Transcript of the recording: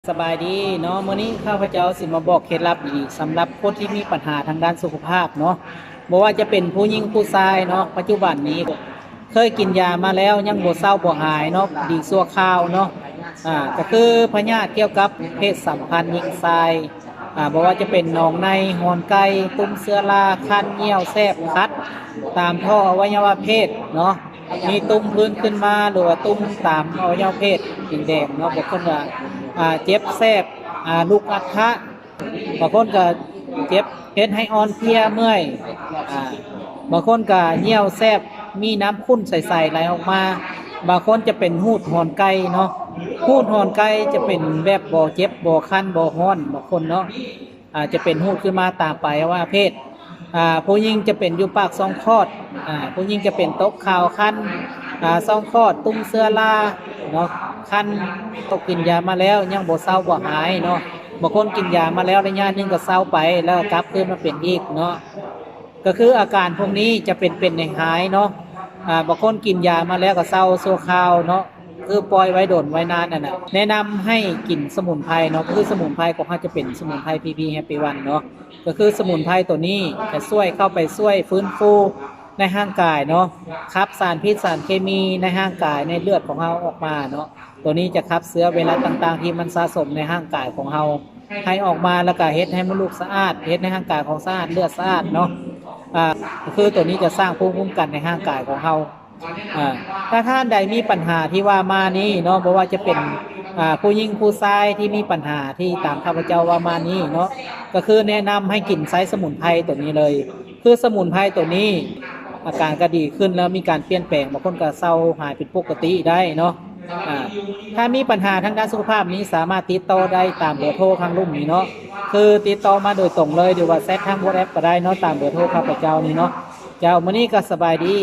ສະບາຍດີເນາະ, ມື້ນີ້ຂ້າພະເຈົ້າຊິມາບອກເຄັດລັບດີສຳລັບຄົນທີ່ມີບັນຫາທາງດ້ານສຸຂະພາບເນາະ, ບໍ່ວ່າຈະເປັນຜູ້ຍິງຜູ້ຊາຍເນາະ, ປັດຈຸບັນນີ້ເຄີຍກິນຢາມາແລ້ວຍັງບໍ່ເຊົາບໍ່ຫາຍເນາະ, ດີຊົ່ວຄາວເນາະ, ອາ ກໍຄືພະຍາດກ່ຽວກັບເພດສຳພັນຍິງຊາຍ, ອາ ບໍ່ວ່າຈະເປັນໜອງໃນ, ຮອນໄກ່, ຕຸ່ມເຊື້ອລາ, ຄັນ, ຍ່ຽວ, ແສບ, ຄັດຕາມທໍ່ອະໄວຍະວະເພດເນາະ. ມີຕຸ່ມພື້ນຂຶ້ນມາ ຫຼືວ່າຕຸ່ມຕາມອະໄວຍະວະເພດແດງໆເນາະ, ບາງຄົນກໍ ອາ ເຈັບແສບ ອາ ລຸກອັດຖະ, ບາງຄົນກໍເຈັບເຮັດໃຫ້ອ່ອນເພຍເມື່ອຍ, ອາ ບາງຄົນກໍຍ່ຽວແສບ ມີນ້ຳຂຸ້ນໃສໆໄຫຼອອກມາ, ບາງຄົນຈະເປັນຫູດຮອນໄກ່ເນາະ, ຫູດຮອນໄກ່ຈະເປັນແບບບໍ່ເຈັບ ບໍ່ຄັນ ບໍ່ຮ້ອນ, ບາງຄົນເນາະ ອາ ຈະເປັນຫູດຂຶ້ນມາຕາມປາຍອະໄວຍະວະເພດ, ອາ ຜູ້ຍິງຈະເປັນຢູ່ປາກຊ່ອງຄອດ, ອາ ຜູ້ຍິງຈະເປັນຕົກຂາວຄັນ, ອາ ຊ່ອງຄອດ, ຕຸ່ມເຊື້ອລາເນາະ, ຄັນ. ຕົກກິນຢາມາແລ້ວຍັງບໍ່ເຊົາບໍ່ຫາຍເນາະ, ບາງຄົນກິນຢາມາແລ້ວໄລຍະໜຶ່ງກໍເຊົາໄປ ແລ້ວກໍກັບຄືນມາເປັນອີກເນາະ, ກໍຄືອາການພວກນີ້ຈະເປັນເປັນໃຫ້ຫາຍເນາະ, ອາ ບາງຄົນກິນຢາມາແລ້ວກໍເຊົາຊົ່ວຄາວເນາະ, ຄືປ່ອຍໄວ້ດົນໄວ້ນານນັ້ນນະ. ແນະນຳໃຫ້ກິນສະໝຸນໄພເນາະ, ຄືສະໝຸນໄພຂອງເຮົາຈະເປັນສະໝຸນໄພ ພີພີ Happy One ເນາະ, ກໍຄືສະໝຸນໄພໂຕນີ້ຈະຊ່ວຍເຂົ້າໄປຊ່ວຍຟື້ນຟູໃນຮ່າງກາຍເນາະ, ຂັບສານພິດສານເຄມີໃນຮ່າງກາຍໃນເລືອດຂອງເຮົາອອກມາເນາະ. ໂຕນີ້ຈະຂັບເຊື້ອໄວຣັສຕ່າງໆທີ່ມັນສະສົມໃນຮ່າງກາຍຂອງເຮົາໃຫ້ອອກມາ, ແລ້ວກະເຮັດໃຫ້ມົດລູກສະອາດ, ເຮັດໃຫ້ຮ່າງກາຍຂອງສະອາດ, ເລືອດສະອາດເນາະ, ອາ ຄືໂຕນີ້ຈະສ້າງພູມຄຸ້ມກັນໃນຮ່າງກາຍຂອງເຮົາ. ອາ ຖ້າທ່ານໃດມີບັນຫາທີ່ວ່າມານີ້ເນາະ, ບໍ່ວ່າຈະເປັນ ອາ ຜູ້ຍິງຜູ້ຊາຍທີ່ມີບັນຫາທີ່ຕາມຂ້າພະເຈົ້າວ່າມານີ້ເນາະ, ກໍຄືແນະນຳໃຫ້ກິນໃຊ້ສະໝຸນໄພໂຕນີ້ເລີຍ. ຄືສະໝຸນໄພໂຕນີ້ ອາການກໍດີຂຶ້ນ ແລ້ວມີການປ່ຽນແປງ, ບາງຄົນກໍເຊົາຫາຍເປັນປົກກະຕິໄດ້ເນາະ. ອາ ຖ້າມີບັນຫາທາງດ້ານສຸຂະພາບນີ້ ສາມາດຕິດຕໍ່ໄດ້ຕາມເບີໂທທາງລຸ່ມນີ້ເນາະ, ຄືຕິດຕໍ່ມາໂດຍຕົງເລີຍ ຫຼືວ່າແຊັດທາງ WhatsApp ກໍໄດ້ເນາະ, ຕາມເບີໂທຂ້າພະເຈົ້ານີ້ເນາະ. ເຈົ້າ, ມື້ນີ້ກໍສະບາຍດີ.